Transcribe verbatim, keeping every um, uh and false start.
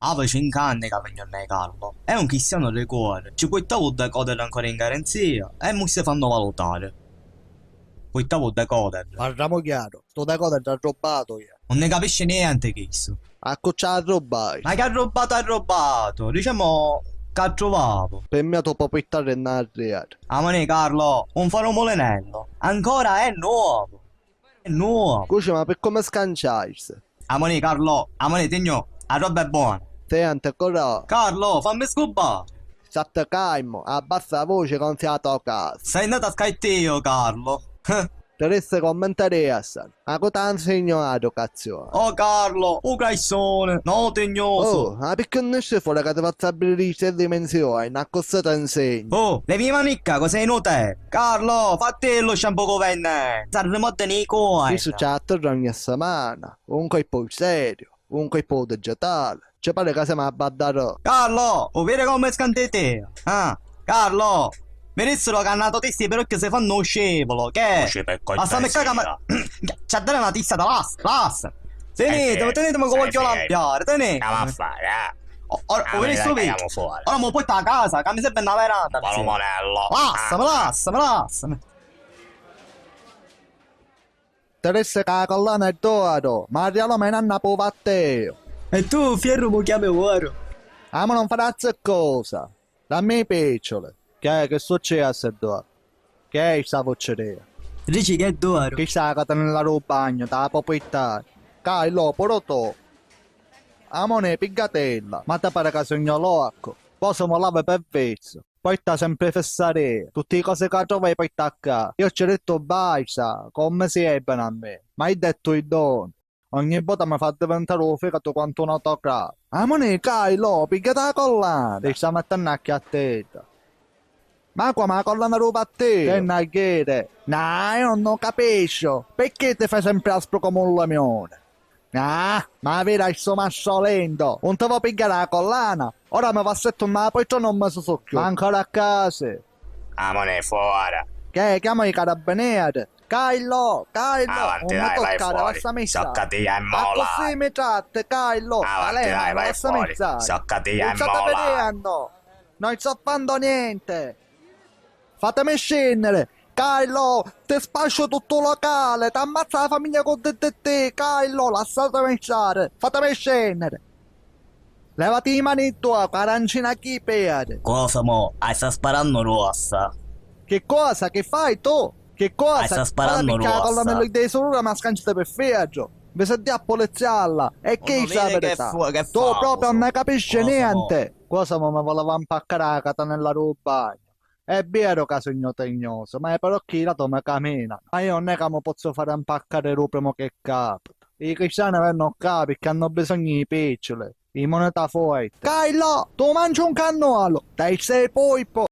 Havi cincu anni ca vegnu nnâ Carlo. È un cristianu di cuori. Ci puittavu u decoder ancora in garanzia e mu stai fannu valutari. Puittavu u decoder. Parramu chiaru, stu decoder l'ha rubbatu ieri. Nun ni capisci nienti chistu. A cu ci arrubbai? Ma chi arrubbatu arrubbatu? Dicemu ca truvavu. Pi mia tu po puittari nn'arriari. Amunì Carlo, un fari u mulinellu. Ancora è nuovu. È nuovu. Cuci, ma pi comu scanciaisti? Amunì Carlo, amunì, Tignu, a robba è bona. Senti, curò. Carlo, fammi scubbari. Statti calmu, abbassa a vuci ca un si a to casa. Sei andatu a scaittiu, Carlo. Ti rissi comu m'interessa. Ma cu t'ha nsegnu a educazioni? Oh Carlo, u craissuni, no u tignusu. Oh, ma picchì nun nesci fora ca ti fazzu abbriri i sei dimensioni, accussì ti nsegnu. Oh, levi i manicca, cos'è inutili. Carlo, fattillu shampoo cu venne. S'arrimodda ni cuori. Chistu ci attorra ogni settimana, un colpu u seriu. Un colpu u digitali. Ci pari ca semu a baddari. Carlo, u viri comu è scantitiu? Ah, Carlo, mi dissiru ca nna to testa i pirucchi si fannu u scivulu, che? Cuci pi colpa. Lassami ccà ca ma-, ci ha dari na tistata, lassa, lassa. Finitimi, tenitimi ca vogghiu lampiari, tenitimi. Ca va a fari, eh? O-, ora, u viri stu vecchiu? Ora mu portu a casa, ca mi servi nna veranda. Lassami, lassami, lassami. Ti rissi ca a collana è d'oru, ma a rialu mi nanna pu vatteu. E tu, fierru, mu chiami oru? Amu, non fari a ziccusa. Dammi i picciuli. Chi è, chi successi, Dua? Chi è sta vucciria? Dici chi è d'oru? Chista è a catanella dû bagnu, ta po puittari. Cai, lo, puru tu. Amunì, pigghiatilla. Ma ti pari ca sugnu locu? Po si mu lavi pi vizziu. Porta sempri fissaria, tutti i cosi ca trova i porta a casa. Io ci dittu basta, comu si ebbena a me, ma idda è tuidona. Ogni vota mi fa addivintari u figatu quantu un autocratu. Amunì, Cai, lo, pigghiati a collana. Ti sta mettennu a chiattedda. Ma comu a collana dû vattiru? Tenni a ghiri. Nah, io non lo capiscio. Perché ti fai sempre aspru come un lamione? Ah, ma vira stu massu lentu, un ti vo pigghiari a collana? Ora mi va settu ma poi tu non mi su su chiù. Ma ancora a casa. Amone fora. Che chiamo i carabinieri? Caillo, Caillo, avanti, non mi toccare, lassami stare. Soccati e mola. Ma così mi tratti, Caillo. Avanti, dai, vai fuori. Soccati e mola. Non sto facendo niente. Fatemi scennere! Caillo, ti spasciu tuttu u locale, t'ammazzu la famiglia cu D D T, Caillo, lassatemi stare, fatemi scennere! Levati i mani tua, cu arancina chi peri! Cosa mo? Hai sta sparannu rossa? Chi cosa? Chi fai tu? Chi cosa? Hai sta sparannu rossa? Ora picca la collana dei sorura ma scanciate per fiaggio! Vi senti a polizialla! E chi sa la verità? Tu proprio non ne capisci niente! Cosa mo mi voleva impaccare la catanella dû bagnu? È veru ca sugnu tignusu, ma è però chi la toma camina. Ma io non è ca mi pozzu fari impaccari lu primu chi capita. I cristiani vennu ccà picchì hannu bisognu i picciuli, i munita forti. Caillo, tu mangi un cannolu, dai sei pulpo!